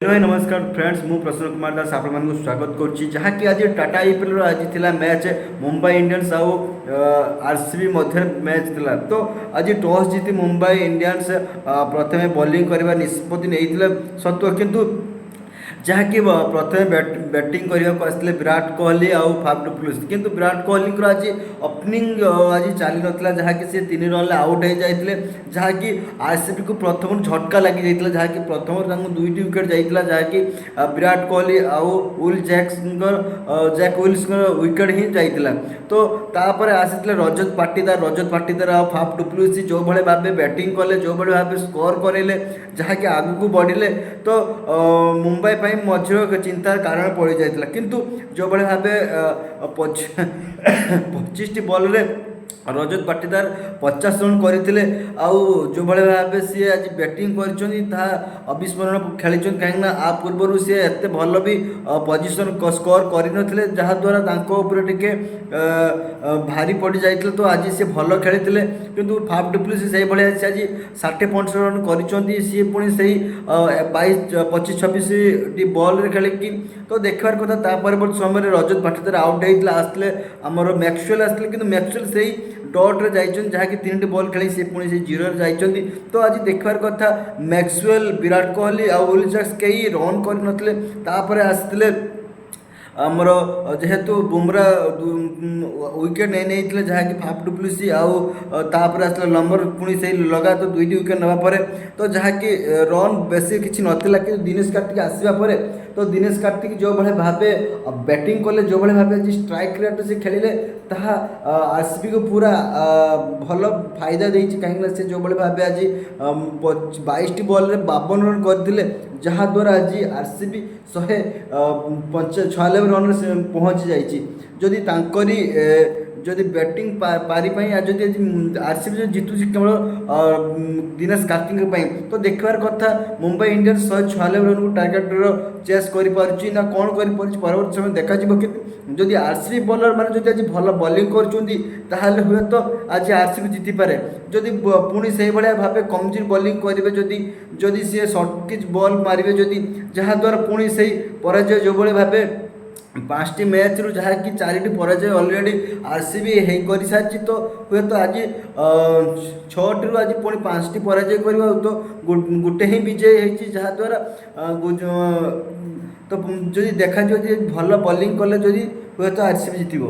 ଭାଇ, ନମସ୍କାର ଫ୍ରେଣ୍ଡସ୍। ମୁଁ ପ୍ରସନ୍ନ କୁମାର ଦାସ ଆପଣମାନଙ୍କୁ ସ୍ୱାଗତ କରୁଛି। ଯାହାକି ଆଜି ଟାଟା ଆଇପିଏଲ୍ର ଆଜି ଥିଲା ମ୍ୟାଚ୍, ମୁମ୍ବାଇ ଇଣ୍ଡିଆନ୍ସ ଆଉ ଆର୍ସିବି ମଧ୍ୟରେ ମ୍ୟାଚ୍ ଥିଲା। ତ ଆଜି ଟସ୍ ଜିତି ମୁମ୍ବାଇ ଇଣ୍ଡିଆନ୍ସ ପ୍ରଥମେ ବୋଲିଂ କରିବା ନିଷ୍ପତ୍ତି ନେଇଥିଲେ ସତ୍ତ୍ୱ, କିନ୍ତୁ ଯାହାକି ପ୍ରଥମେ ବ୍ୟାଟିଂ କରିବାକୁ ଆସିଥିଲେ ବିରାଟ କୋହଲି ଆଉ ଫାଫ୍ ଡୁପ୍ଲେସି। କିନ୍ତୁ ବିରାଟ କୋହଲିଙ୍କର ଆଜି ଓପନିଂ ଆଜି ଚାଲିନଥିଲା, ଯାହାକି ସେ 3 ରନ୍ରେ ଆଉଟ୍ ହେଇଯାଇଥିଲେ। ଯାହାକି ଆର୍ସିବିକୁ ପ୍ରଥମରୁ ଝଟକା ଲାଗିଯାଇଥିଲା, ଯାହାକି ପ୍ରଥମରୁ ତାଙ୍କୁ ଦୁଇଟି ୱିକେଟ୍ ଯାଇଥିଲା, ଯାହାକି ବିରାଟ କୋହଲି ଆଉ will ଜ୍ୟାକ୍ସଙ୍କର ଜ୍ୟାକ୍ ୱିଲ୍ସଙ୍କର ୱିକେଟ୍ ହିଁ ଯାଇଥିଲା। ତ ତାପରେ ଆସିଥିଲେ ରଜତ ପାଟିଦାର। ରଜତ ପାଟିଦାର ଆଉ ଫାଫ୍ ଡୁପ୍ଲେସି ଯେଉଁଭଳି ଭାବେ ବ୍ୟାଟିଂ କଲେ, ଯେଉଁଭଳି ଭାବେ ସ୍କୋର କରାଇଲେ, ଯାହାକି ଆଗକୁ ବଢ଼ିଲେ, ତ ମୁମ୍ବାଇ ପାଇଁ ମଝିରେ ଚିନ୍ତାର କାରଣ ପଡ଼ିଯାଇଥିଲା। କିନ୍ତୁ ଯେଉଁଭଳି ଭାବେ 25ଟି ବଲ୍ରେ ରଜତ ପାଟିଦାର 50 ରନ୍ କରିଥିଲେ ଆଉ ଯେଉଁଭଳି ଭାବେ ସିଏ ଆଜି ବ୍ୟାଟିଂ କରିଛନ୍ତି, ତାହା ଅବିସ୍ମରଣ ଖେଳିଛନ୍ତି। କାହିଁକିନା ଆ ପୂର୍ବରୁ ସିଏ ଏତେ ଭଲ ବି ପଜିସନ୍ ସ୍କୋର କରିନଥିଲେ, ଯାହାଦ୍ୱାରା ତାଙ୍କ ଉପରେ ଟିକେ ଭାରି ପଡ଼ିଯାଇଥିଲା। ତ ଆଜି ସିଏ ଭଲ ଖେଳିଥିଲେ। କିନ୍ତୁ ଫାଫ୍ ଡୁପ୍ଲେସି ସେଇଭଳିଆ ସେ ଆଜି 60 65 ରନ୍ କରିଛନ୍ତି। ସିଏ ପୁଣି ସେଇ 22, 25, 26ଟି ବଲ୍ରେ ଖେଳିକି। ତ ଦେଖିବାର କଥା, ତା ପରବର୍ତ୍ତୀ ସମୟରେ ରଜତ ପାଟିଦାର ଆଉଟ୍ ହେଇଥିଲା, ଆସିଥିଲେ ଆମର ମ୍ୟାକ୍ସୱେଲ୍ ଆସିଥିଲେ। କିନ୍ତୁ ମ୍ୟାକ୍ସୱେଲ୍ ସେଇ ଡଟ୍ରେ ଯାଇଛନ୍ତି, ଯାହାକି ତିନିଟି ବଲ୍ ଖେଳି ସେ ପୁଣି ସେଇ ଜିରୋରେ ଯାଇଛନ୍ତି। ତ ଆଜି ଦେଖିବାର କଥା, ମ୍ୟାକ୍ସୱେଲ୍, ବିରାଟ କୋହଲି ଆଉ will Jacks କେହି ରନ୍ କରିନଥିଲେ। ତାପରେ ଆସିଥିଲେ ଆମର, ଯେହେତୁ ବୁମରା ୱିକେଟ୍ ନେଇ ନେଇଥିଲେ, ଯାହାକି ଫାଫ୍ ଡୁପ୍ଲେସି ଆଉ ତାପରେ ଆସିଲା ଲମ୍ବର। ପୁଣି ସେଇ ଲଗାତାର ଦୁଇଟି ୱିକେଟ୍ ନେବା ପରେ ତ ଯାହାକି ରନ୍ ବେଶୀ କିଛି ନଥିଲା। କିନ୍ତୁ ଦିନେଶ କାର୍ତ୍ତିକ ଆସିବା ପରେ ତ ଦିନେଶ କାର୍ତ୍ତିକ ଯେଉଁଭଳି ଭାବେ ବ୍ୟାଟିଂ କଲେ, ଯେଉଁଭଳି ଭାବେ ଆଜି ଷ୍ଟ୍ରାଇକ୍ ରେଟ୍ ସେ ଖେଳିଲେ, ତାହା ଆର୍ସିବିକୁ ପୁରା ଭଲ ଫାଇଦା ଦେଇଛି। କାହିଁକିନା ସେ ଯେଉଁଭଳି ଭାବେ ଆଜି 22ଟି ବଲ୍ରେ 52 ରନ୍ କରିଥିଲେ, ଯାହାଦ୍ୱାରା ଆଜି ଆର୍ସିବି 196 ରନ୍ରେ ସେ ପହଞ୍ଚି ଯାଇଛି। ଯଦି ତାଙ୍କରି ଯଦି ବ୍ୟାଟିଂ ପାରି ପାଇଁ ଯଦି ଆଜି ଆର୍ସିବି ଯଦି ଜିତୁଛି, କେବଳ ଦିନେଶ କାର୍ତ୍ତିକଙ୍କ ପାଇଁ। ତ ଦେଖିବାର କଥା, ମୁମ୍ବାଇ ଇଣ୍ଡିଆନ୍ସ 196 ରନ୍କୁ ଟାର୍ଗେଟର ଚେସ୍ କରିପାରୁଛି ନା କ'ଣ କରିପାରୁଛି, ପରବର୍ତ୍ତୀ ସମୟ ଦେଖାଯିବ। କିନ୍ତୁ ଯଦି ଆର୍ସିବି ବୋଲର ମାନେ ଯଦି ଆଜି ଭଲ ବୋଲିଂ କରୁଛନ୍ତି, ତାହେଲେ ହୁଏତ ଆଜି ଆର୍ସିବି ଜିତିପାରେ। ଯଦି ପୁଣି ସେଇଭଳିଆ ଭାବେ କମଜୋର ବୋଲିଂ କରିବେ, ଯଦି ଯଦି ସିଏ ସର୍ଟ କିଛି ବଲ୍ ମାରିବେ ଯଦି, ଯାହାଦ୍ୱାରା ପୁଣି ସେଇ ପରାଜୟ, ଯେଉଁଭଳି ଭାବେ ପାଞ୍ଚଟି ମ୍ୟାଚ୍ରୁ ଯାହାକି ଚାରିଟି ପରାଜୟ ଅଲରେଡ଼ି ଆର୍ସିବି ହେଇ କରିସାରିଛି, ତ ହୁଏତ ଆଜି ଛଅଟିରୁ ଆଜି ପୁଣି ପାଞ୍ଚଟି ପରାଜୟ କରିବ। ତ ଗୋଟେ ହିଁ ବିଜୟ ହେଇଛି, ଯାହାଦ୍ୱାରା ତ ଯଦି ଦେଖାଯିବ ଯେ ଭଲ ବୋଲିଂ କଲେ ଯଦି, ହୁଏତ ଆର୍ସିବି ଜିତିବ।